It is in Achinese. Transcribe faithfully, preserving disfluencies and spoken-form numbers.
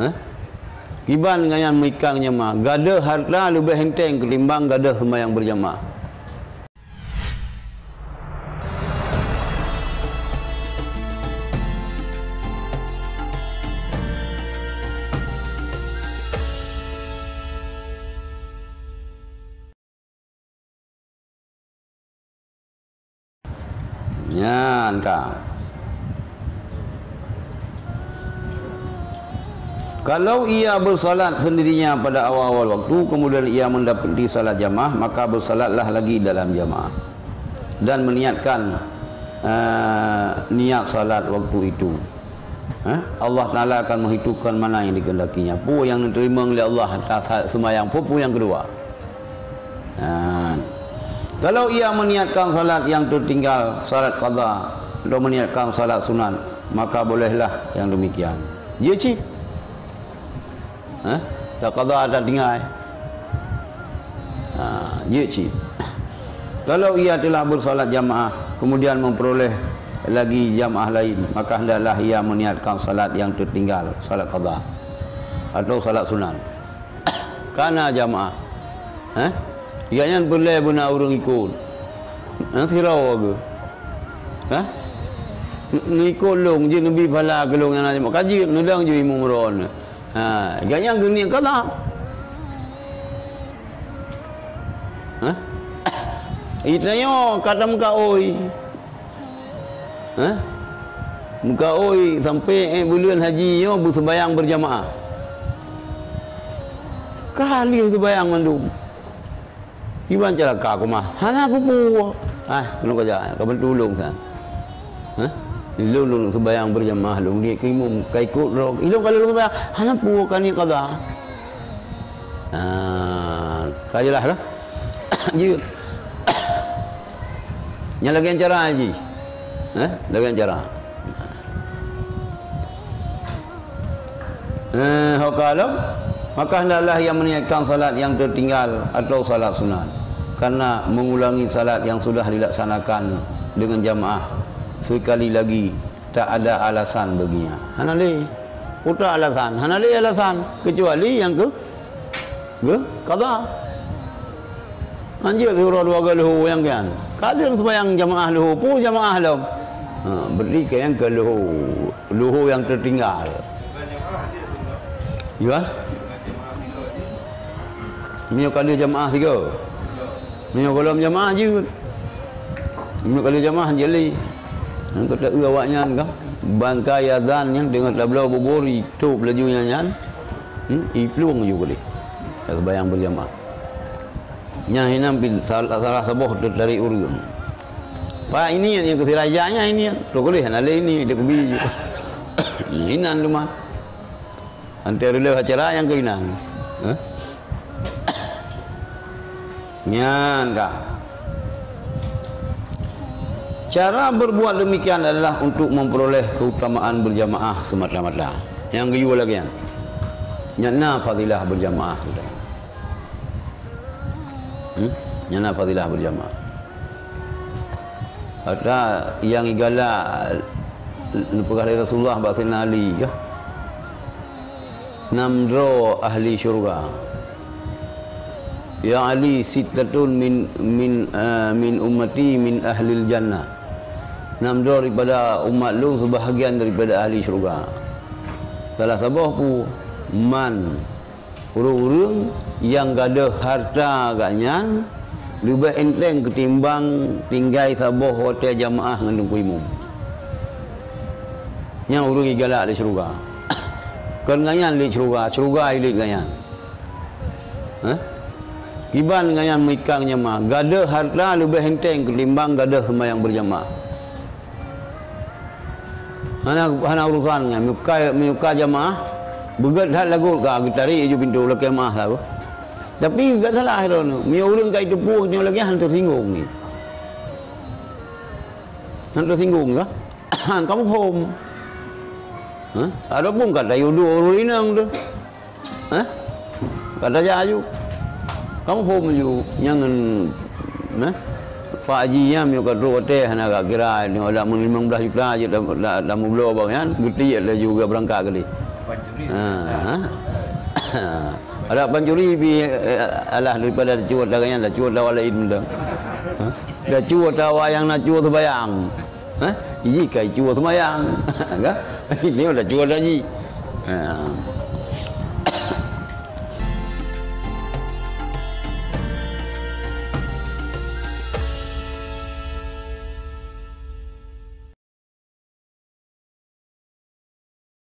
Eh? Kiban ngon nyan meuikang jamaah, gadôh hareuta leubeh enteng keutimbang gadôh seumayang beujamaah. Nyan ka. Kalau ia bersalat sendirinya pada awal-awal waktu, kemudian ia mendapati salat jamaah, maka bersalatlah lagi dalam jamaah dan meniatkan, eh, niat salat waktu itu. Eh, Allah Taala akan menghitungkan mana yang dikehendaki-Nya. Peue nyang neuterima lé Allah atas seumayang, peue-peue nyang keudua. Nah, kalau ia meniatkan salat yang tertinggal, salat qadha, atau meniatkan salat sunat, maka bolehlah yang demikian. Jeuet cit. Eh, dah qadha, dah tinggai. Ha, jeuet cit. Kalau ia telah bersalat jamaah, kemudian memperoleh lagi jamaah lain, maka hendaklah ia meniatkan salat yang tertinggal, salat qadha atau salat sunat. Kana jamaah. Eh? Gobnyan peureulèe beuna ureueng ikot. Eh, sidroe geuh. Eh? Neu-, neuikot lôn, jeuet neubi pahala keu lôn nyang na jamaah. Ka jeuet, neudong ju imum droeneuh. Ha, gobnyan geuniet qadha. Hah? Geutanyoe ka tameukaôi. Hah? Meukaôi sampoe, eh, buleuen haji nyoe beuseumayang beujamaah. Ka lheueh seumayang mandum. Kiban cara ka keumah? Hana peue-peue. Ah, keunoe ka jak, ka bantu ulôn san. Hah? Ilôn, lôn seumayang beujamaah, lôn niet keu imum, ka ikot droe. Ilôn ka lôn seumayang, hana peue, ka niet qadha. Ah, ka jeulaih lah. Jeuet. Nyan lagèe nyan cara jih. Eh, lagèe nyan cara. Eh, ho ka lom, maka hendaklah ia meniatkan salat yang tertinggal atau salat sunat, karena mengulangi salat yang sudah dilaksanakan dengan jamaah sekali lagi tak ada alasan baginya. Hana lé. Peue alasan? Hana lé alasan, kecuali nyang keu Geuh, qadha. Hanjeuet siuroe dua goe leuhô nyang nyan. Ka lheueh seumayang jamaah leuhô, peue jamaah lom. Ha, berarti ka nyang keu leuhô. Leuhô nyang tertinggal. Iya? Meunyoe ka lheueh jamaah sigoe. Meunyoe gohlom jamaah jeuet. Meunyoe ka lheueh jamaah jeuet lé. Nyan ka taeu awaknyan ka. Bangkai azan nyan teungoh tabloe bubur, itôp laju nyan nyan. Hmm, iplueng ju keudeh. Ka seumayang beujamaah. Nyan hinan pih sal-, salah saboh teutarek ureueng. Pak ini nyang keu si raja nyan ini. Tu keudeh hana lé ini, dia keubi ju. Hinan lumat. Antara leuh acara nyang keu inan. Hah? Nyan ka. Cara berbuat demikian adalah untuk memperoleh keutamaan berjamaah semata-mata. Nyang geuyue lagèe nyan. Nyan na fadilah berjamaah. Hmm? Nyan na fadilah berjamaah. Ata nyang igalak neupeugah lé Rasulullah bak Saidina Ali kah? Nam droe ahli syurga. Ya Ali, sittatun min, min, eh, min ummati min ahlil jannah. Nam droe daripada umat lôn sebahagian daripada ahli syurga. Salah saboh peue? Man. Ureueng-ureueng nyang gadôh hareuta gobnyan leubeh enteng keutimbang tinggai saboh watèe jamaah ngon teungku imum. Nyan ureueng igalak lé syeuruga. Kon gobnyan lé syeuruga, syeuruga ilét gobnyan. Hah? Kiban gobnyan meuikang jamaah, gadôh hareuta leubeh enteng keutimbang gadôh seumayang beujamaah. Hana, hana urusan nyan. Meuka, meuka jamaah, beugét that lagot ka geutarek ju pintoe lakèe maah saboh. Tapi gak salah droeneuh. Meunyoe ureueng ka jiteupeue nyoe lagèe nyan, han teusinggong nyan. Han teusinggong ka? Han ka muphom. Hah? Ataupun ka tayue duek ureueng inong tu. Hah? Ka tajak aju. Kamoe phom aju. Nyan ngon, nah, Pak Haji nyan meunyoe ka trok watèe hana ka kira, nyoe dak meulimong blaih juta jeuet lam, lam, lam mubloe bak nyan, geutiek laju geubeurangkat keudeh. Ha. Ada pancuri pi, eh, alah daripada cuat dah nyan, dah cuat dah wala ilmu dah. Ha? Dah cuat dah awak nyang na cuat sembahyang. Ha? Ini kai cuat sembahyang. Kan? Ini udah cuat lagi. Ha.